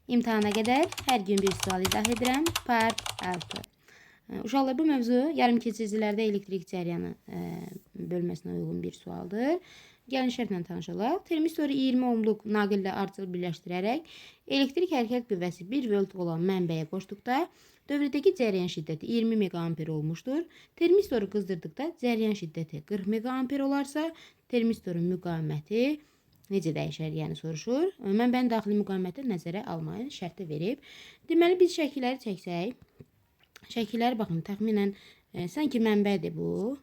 İmtahana qədər hər gün bir sual izah edirəm. Part 6. Uşaqlar, bu mövzu yarım keçiricilərdə elektrik cəryanı bölməsinə uyğun bir sualdır. Gəlin şərtlə tanış olaq. Termistoru 20 ohmluq naqillə ardıcıl birləşdirərək elektrik hərəkət qüvvəsi 1 volt olan mənbəyə qoşduqda dövrədəki cəryan şiddəti 20 megaamper olmuşdur. Termistoru qızdırdıqda cəryan şiddəti 40 megaamper olarsa, termistorun müqaviməti necə dəyişər, yəni soruşur. Mənbənin daxili müqaviməti nəzərə almayın, şərti verib. Deməli, biz şəkilləri çəksək, şəkilləri baxın, təxminən sanki mənbədir bu.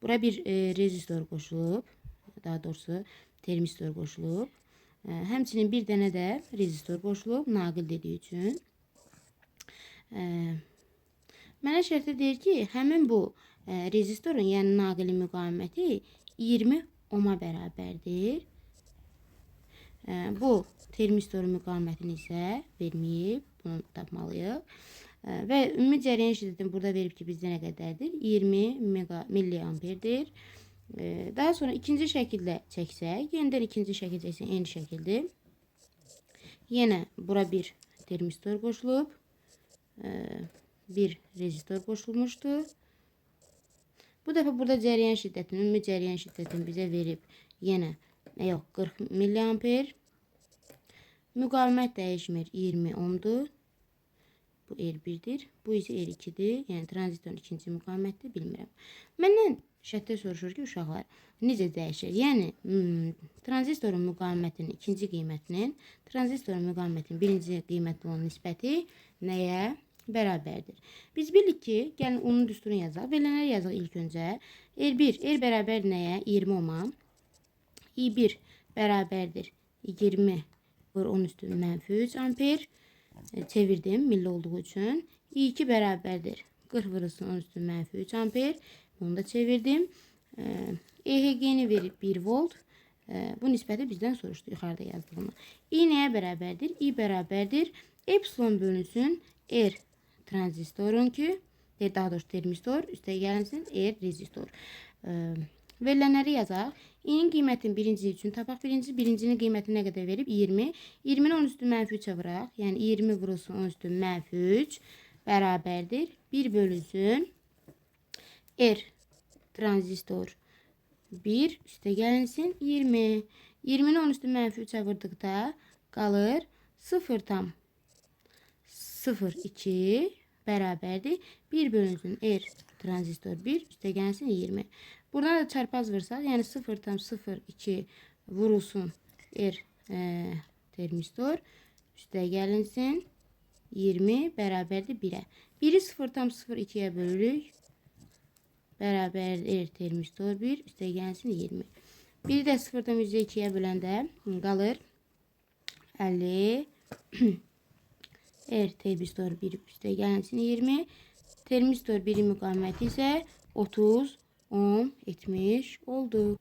Bura bir rezistor qoşulub, daha doğrusu termistor qoşulub. Həmçinin bir dənə də rezistor qoşulub, naqil dediyi üçün. Mənə şərtdə deyir ki, həmin bu rezistorun, yəni naqilin müqaviməti 20 ohma bərabərdir. Bu termistorun müqavimətini isə verməyib, bunu tapmalıyıq. Və ümumi cəryan şiddətini burada verib ki, bizdə nə qədərdir? 20 milliamperdir. Daha sonra ikinci şəkildə çəksək, yenidən ikinci şəkil çəksək, eyni şəkildir. Yenə bura bir termistor qoşulub, bir rezistor qoşulmuşdur. Bu dəfə burada cəryan şiddətini, ümumi cəryan şiddətini bizə verib yenə yox, 40 milliamper. Müqavimət dəyişmir, 20 ohmdur. Bu R1-dir. Bu isə R2-dir. Yəni tranzistorun ikinci müqavimətidir, bilmirəm. Məndən şərtdə soruşur ki, uşaqlar, necə dəyişir? Yəni tranzistorun müqavimətinin ikinci qiymətinin tranzistorun müqavimətinin birinci qiymətinə olan nisbəti nəyə bərabərdir? Biz bilirik ki, gəlin onun düsturunu yazaq. Verilənləri yazaq ilk öncə. R1, R bərabər nəyə? 20 ohma. I1 bərabərdir 20 vur 10 üstü mənfi 3 amper. Çevirdim milli olduğu üçün. I2 bərabərdir 40 vurulsun 10 üstü mənfi 3 amper. Bunu da çevirdim. EHG-ni verib 1 volt. Bu nisbəti bizdən soruşdu yuxarıda yazdığımı. I nəyə bərabərdir? I bərabərdir epsilon bölünsün R tranzistorun ki, daha doğrusu termistor, üstə gəlinsin R rezistor. Verilənləri yazaq. İ-nin qiymətini birinci üçün tapaq. Birincinin qiymətini nə qədər verib? 20. 20-ni 10 üstü mənfi 3-ə vuraq. Yəni 20 vurulsun 10 üstü mənfi 3 bərabərdir 1 bölünsün R tranzistor 1 üstə gəlinsin 20. 20-ni 10 üstü mənfi 3-ə vurduqda qalır 0,02 bərabərdir 1 bölünsün R tranzistor 1 üstə gəlsin 20. Buradan da çarpaz vursaq, yəni 0,02 vurulsun R termistor üstə gəlinsin 20 bərabərdir 1-ə. 1-i 0,02-yə bölürük. Bərabərdir R termistor 1 üstə gəlsin 20. 1-i də 0,2-yə böləndə qalır 50 R termistor 1 üstə gəlsin 20. Termistor 1-in müqaviməti isə 30 ohm etmiş oldu.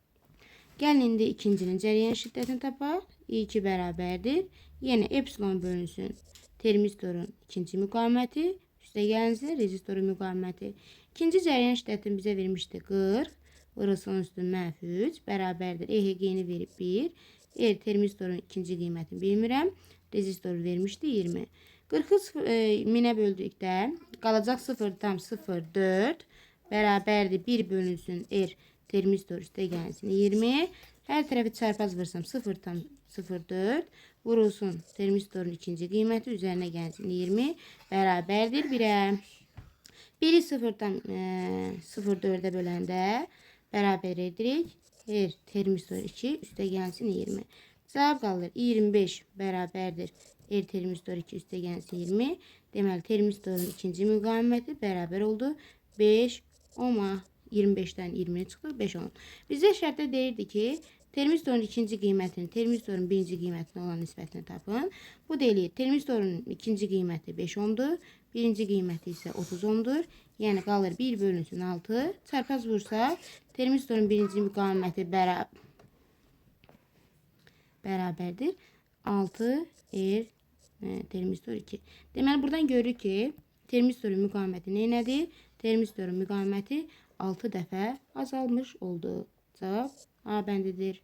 Gəlin indi ikincinin cəryan şiddətini tapaq. I2 bərabərdir. Yenə epsilon bölünsün termistorun ikinci müqaviməti, üstə gəlinsin rezistorun müqaviməti. İkinci cəryan şiddətini bizə vermişdi 40. Vurulsun 10 üstü mənfi 3 bərabərdir. EHG-ni verib 1. R termistorun ikinci qiymətini bilmirəm. Rezistoru vermişdi 20. 40-ı minə böldükdə qalacaq 0,04 bərabərdir 1 bölünsün R termistor üstə gəlsin 20. Hər tərəfi çarpaz vursam 0,04 vurulsun termistorun ikinci qiyməti üzərinə gəlsin 20 bərabərdir 1-ə. 1-i 0,04-ə böləndə bərabər edirik. R termistor 2 üstə gəlsin 20. Cavab qalır 25 bərabərdir R termistor 2 üstə gəlsin 20. Deməli, termistorun ikinci müqaviməti bərabər oldu 5 ohma. 25-dən 20 çıxdı, 5 ohm. Bizə şərtdə deyirdi ki, termistorun ikinci qiymətini, termistorun birinci qiymətinə olan nisbətini tapın. Bu da eləyir. Termistorun ikinci qiyməti 5 ohmdur. Birinci qiyməti isə 30 ohmdur. Yəni qalır 1 bölünsün 6. Çarpaz vursaq, termistorun birinci müqaviməti bərabərdir 6 R termistor 2. Deməli, buradan görürük ki, termistorun müqaviməti nə nədir? Termistorun müqaviməti 6 dəfə azalmış oldu. Cavab A bəndidir.